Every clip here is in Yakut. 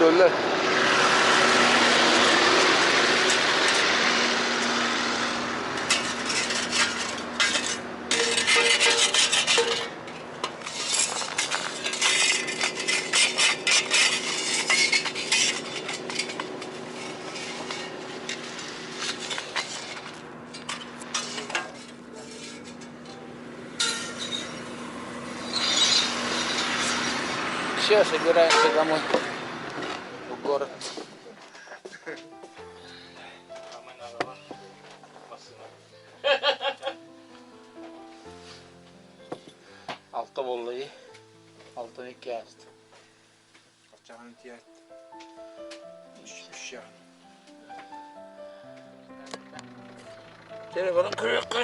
Көрдөллөр. Все, собираемся домой в город. Алта буолла дии. Алтан икки ааста. Ачаҕын тиэрт. Үс Телефонун көрүөххэ.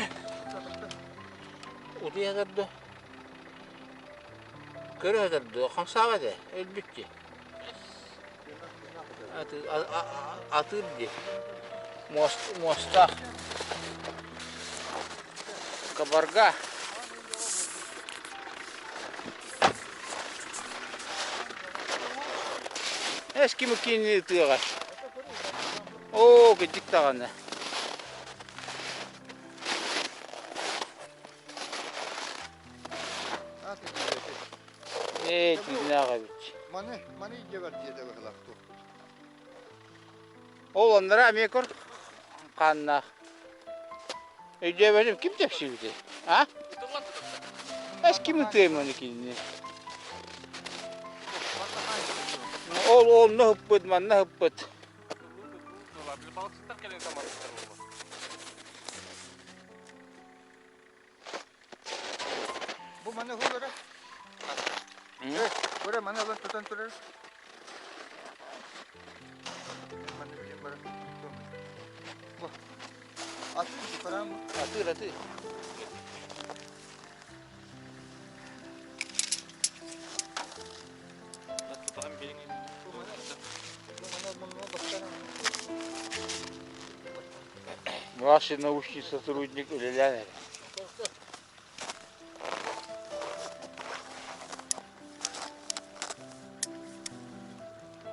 Утуйа көрдө. Көрө көрдө. Хамсаабат ээ. Өлбүт дии. Атыыр дии. Муостаах. Кабарга. Эскимо киинини ытыаҕа. Оо, кырдьык даҕаны. Ээ, түүнээх эбит. Маны, маны дьэбэр диэтэ быһылаах туохпут. Ол оннора эмиэ көр хааннаах. Өйдөөбөтүм ким тэпсибитий? А? Эс ким ытыам аны кинини? Ол онно ыппыт, манна ыппыт. Бу маны хулара. Бу маны алан тутан турар. Маны билим баран. Бу. Атыр парам. Атыр, атыр. Младший научный сотрудник үлэлээн эрэ.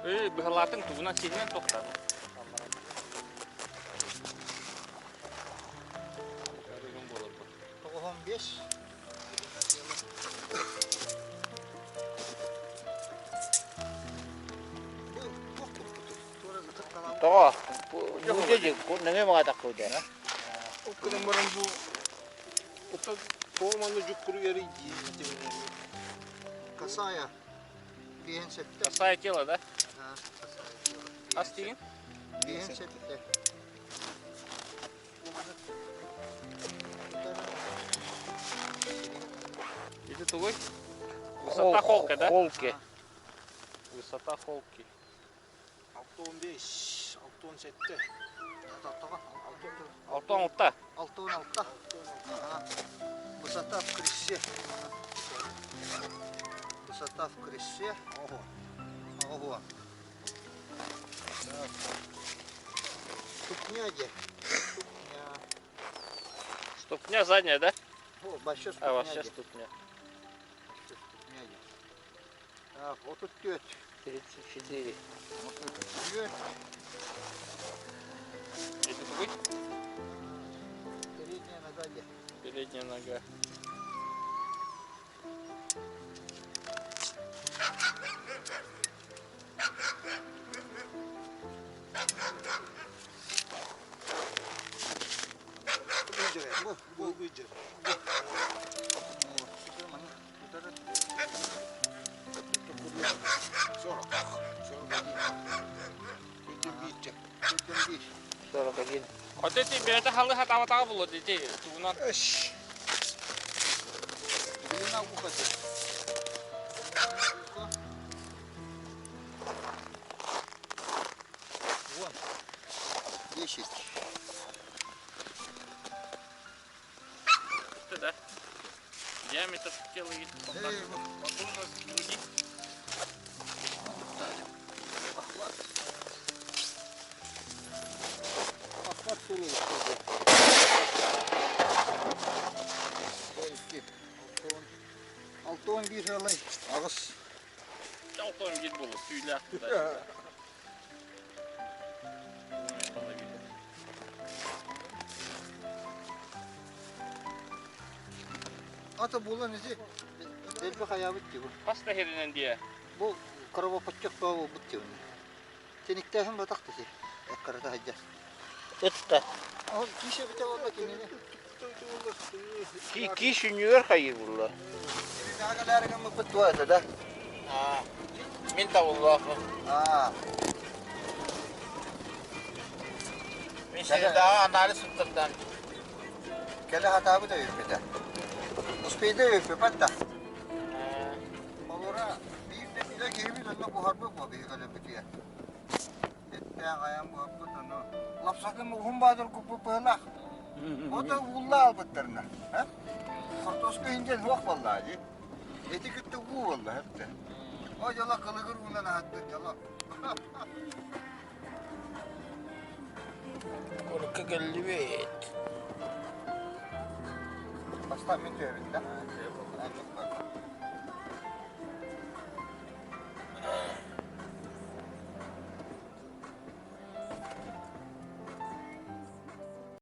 Эй, быһалаатыҥ тугунан сиһинэн тохтаат. Тоҕуһун бес. Тоҕо? Нөҥүө маҕатаххы да. Ол гынан баран бу тоҕо дьуккуруйары дии Косая. Биэһин сэттэ. Косая тело, да? Косая тело. Ас тиигин? Биэһин сэттэ. Ити тугуй? Высота холка, да? Холки. Высота холки. 6-15, 6-17. 6-6. 6-6. Высота в кресте. Высота в кресте. Ого. Ого. Так. Ступня где? Ступня. Ступня задняя, да? О, вообще ступня. А, вообще ступня. Вообще ступня где? Так, вот тут теть. 34. Вот тут теть. Это какой? Передняя нога где? Передняя нога. Бу бу. 40. 41. 41. 41. Вот эти бэйэтэ халы хатаабатаҕа буолуо ити тугунан. Длина уха. Вон. 10. Да. Диаметр тела и окружность груди. Охват. Охват туловища. Алтон. Алтон биир алай. Аҕыс. Алтан биир буолуо, түүлээх. Ата булан ити элбэх хайаабыт дии бу. Хас да иһэринэн диэ. Бу кровоподтек буолбут дии. Тиниктээһин батах дии. Эккарата сылдьар. Ытта. Ол киис эбитэ буолла кинини. Ки ки сүнньүгэр хайыы булла. Кэлээри гыммыппыт туо этэ да. Мин табыллаахпын. Аа. Мин сирэдээҕи анализ туттардан. Кэлэ хатаабыт өйүппүтэ. Успейда өйүппүпэт да. Олора биир да билэ киһибит онно буһарбыт буо биһи көлөбүтүгэр. Эттээх айан буһарбыт ону лапсатын уһун баадыр куппут быһылаах. Ото уулла албыттарына. Хортуоска иһин суох буоллаа дии. Эти кытта уу буолла хэптэ. О дьоло кылыгыр уунан аһаттын дьоло. Курукка кэллибит. Бастаан мин түһэбин да.